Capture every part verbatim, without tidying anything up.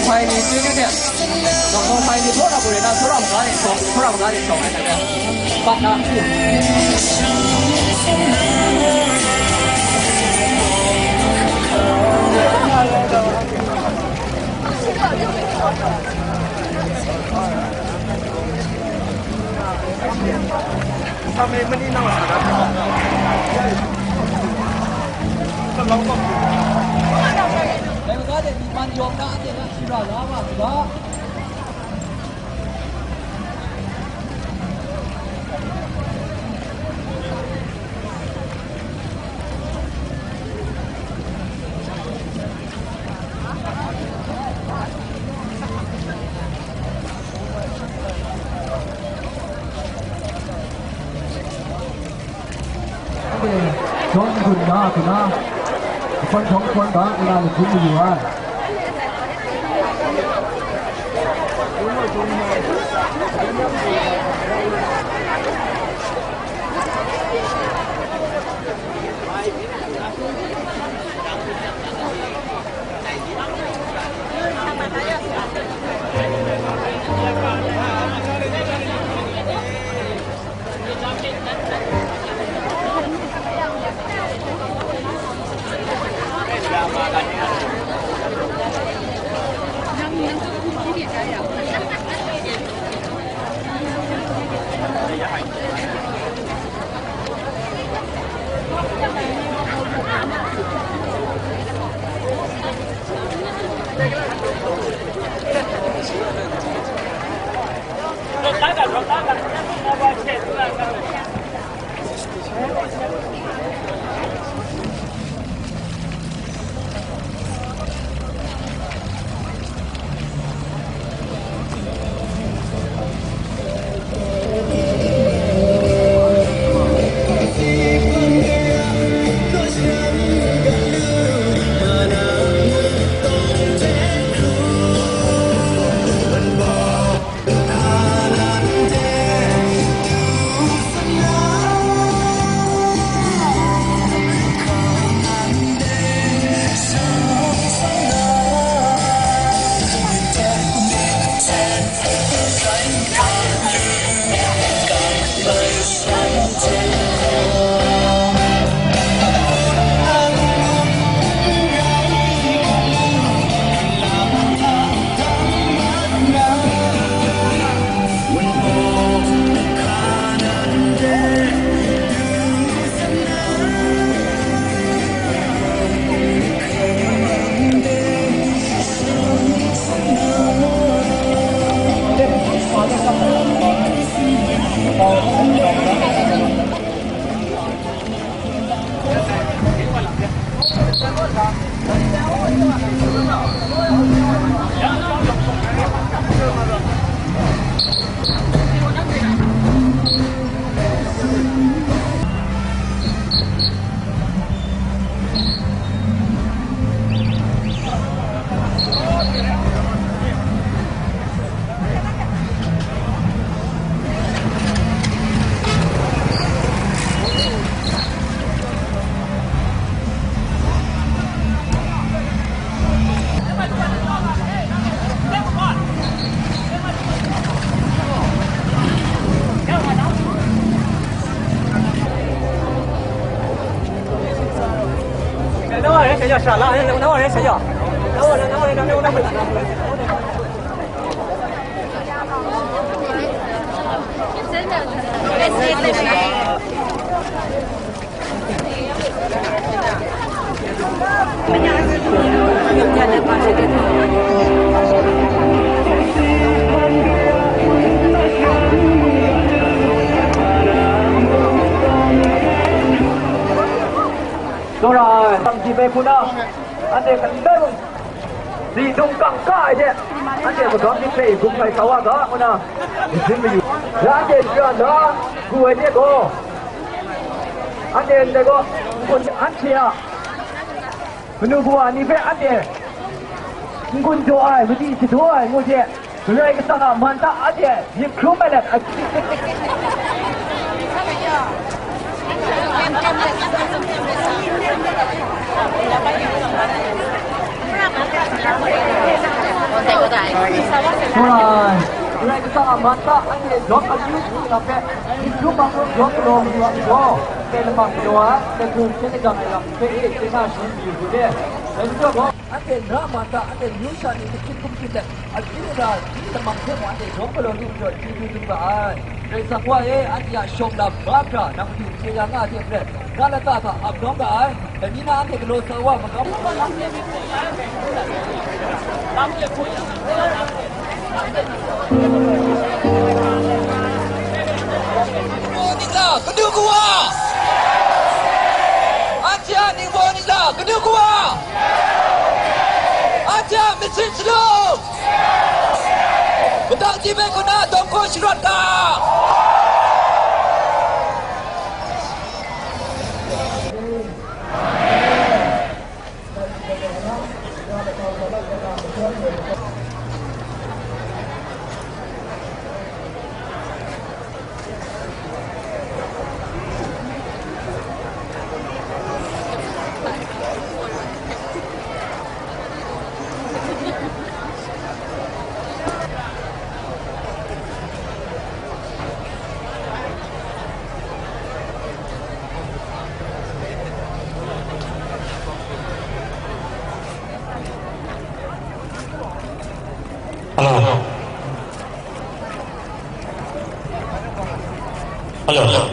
Hpai ni tsun yu de. Hpai ni htaw na gaw re na, tsawra maga ni shawng, tsawra maga ni shawng ai hta de. Pat na. Jawng hkun da, hkun da. Hkun jawng hkun da, nna hkun mayu ai. Tsawra ai, Samji bai hpuna, anhte kantai mung, Li dung kangka ai hte, anhte magam myit hpe gum hkai sa wa ga, ngu na, masin mayu. La anhte shara la, gu ai hte gaw, anhte ndai gaw, n-gun anhte a, manu kawa ni hpe anhte n-gun jaw ai, madi shadaw ai, ngu hte, Karai Kasang a man ta anhte myit hkrum ai let, a- Alright. Karai Kasang a man ta anhte jawm akyu hku lam hpe, myit hkrum hkrum jawm galaw mayu ai gaw, ndai lam a galaw ai, ndai hku hkyen lagam ai lam hpe e chye na sharin mayu hku de. Dai majaw gaw, anhte na man ta anhte myu sha ni hte hkyit hkum hkyit let, akyu ra ni lamang hte mung anhte jawm galaw lu majaw, chyeju dum ga ai. Karai Kasang Wa e, anhte a shawng lam mahkra nang Madu chye ya nga ai hte maren, na lata hta ap nawng ga ai. Dai ni na anhte galaw sa wa, magam Ningla kanu kawa? Anhte a ningbaw ningla kanu kawa? Anhte a masin salu? Matak di bai kuna dawng hkaw sharawt ga. Hello. Hello.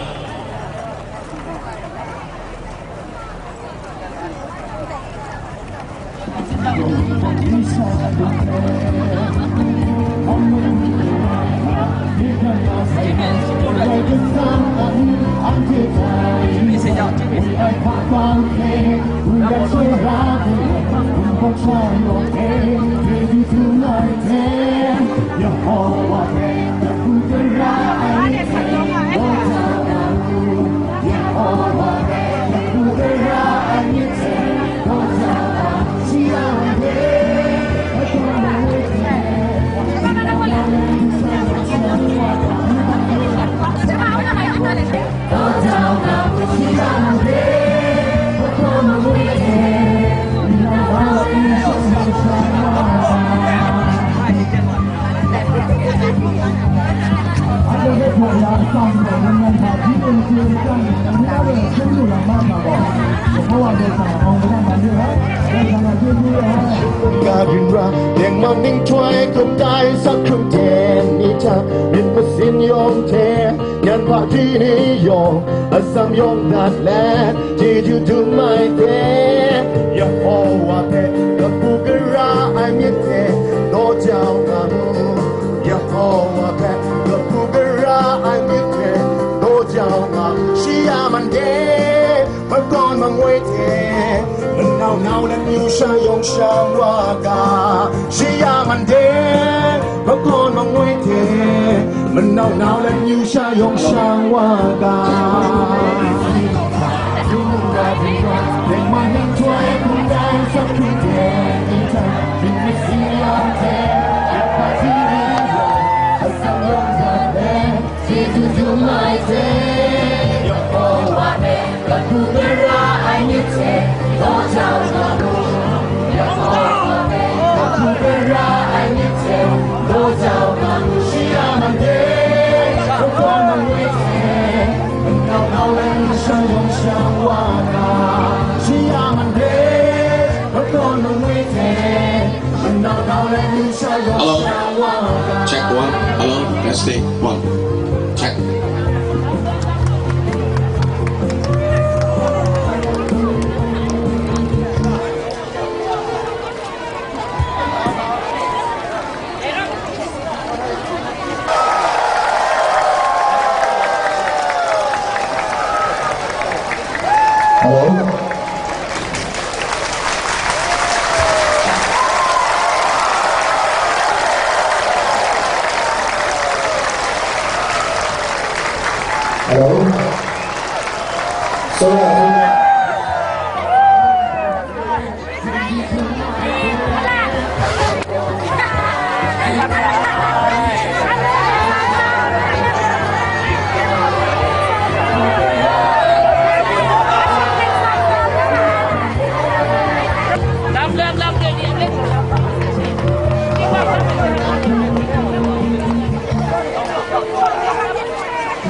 Ka rin ra, deng man ning htoi, hkrup tai, sak hkrung ten ni hta, myit masin yawng hte, nyan hpa hti ni yawng, atsam yawng dat let, chyeju dum ai hte, Yehowa hpe kabu gara ai myit hte, daw jau nga mu. Yehowa hpe kabu gara ai myit hte, daw jau nga mu. Shi a man de, Makawn mangwi hte, manau nau let myu sha yawng shang wa ga. Shi a man de, makawn mangwi hte, manau nau let myu sha yawng shang wa ga. Hello. Check one. Hello. Let's take one. Check. Hello? Hello? Sorry, I think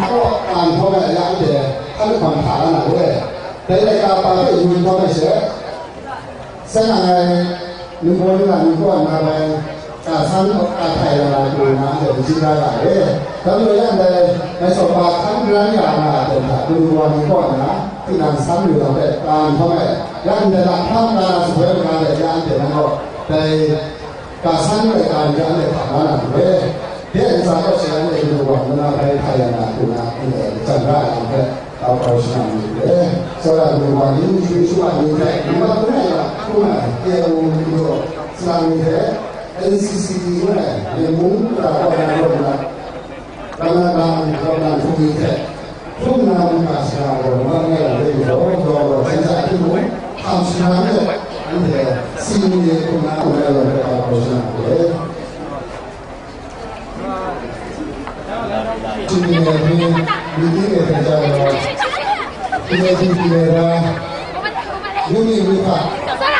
Hkawk an hkawk ai yang de, hkan hkawm hta la na we. Dai laika pa hpe yu hkawm ai she, Sai nang ngai, ningbaw ningla ningbaw nna bai, ka san ka htai la na pru na anhte n chyeju da ga ai. Dai majaw yang dai, ngai shawng pa hkan garan ya na a ten hta, ningbaw ningbaw nna, tinang san lu yang hpe, ka nhtawm ai, ya ndai lahkam ka na sahpoi manga de ya anhte nang gaw, dai ka san ai ka ni ya anhte hta na na lu ai. De ntsa kaw she anhte ningbaw ningla bai htai ya na pru na, anhte jan ra ai hpe, Kau kau shana ni hte, tsawra lu wa ni, myu shwa ni hte, ningba hkrum ai, hkrum ai, A O ni gaw, salang ni hte, N C C T ngu ai, Myen mung pra kaw na kaw na, Ramadan kaw na hkrum ni hte, hkrum na mungga shana gaw, ningba ngai lam de ni gaw, gaw gaw, hkyen hkya hkyen mung, htam shana ni hte, anhte, si ni hkrum na hkrum ai gaw, kau kau shana ni hte. Chin ni na ni, ni ni ne ta ja la. Ni ne ji ni ne ra. Ni ni ni pa.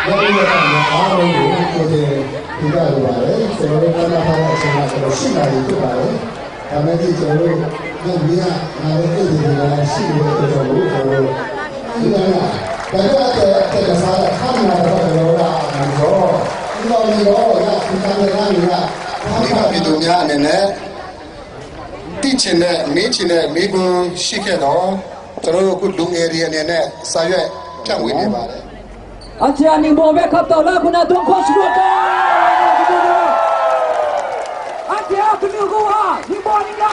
Ya ni ya pa na a ro ni ko de ni ga ru ba le. Se ro ka na pa na se na ko shi na ni ko ba le. Ka me ji se ro ni ni ya na le e ni na shi ni ko jo ru ko ro. Ni na na. Ka ya te te ka sa la ka na ta ba ro la a na ro. Ni lo ni lo ya ni ka ni na ni ya. ပြည်သူများအနေနဲ့ သိချင်တဲ့ မေးချင်တဲ့ မေးခွန်းရှိခဲ့တော့ ကျွန်တော်တို့ အခု လူငယ်တွေအနေနဲ့ စာရွက် ဖြန့်ဝေနေပါတယ်။ Anhte a ningbaw hpe hkap tau la hku na, dum hkaw shagu ai. Anhte a kanu kawa, ningbaw ningla,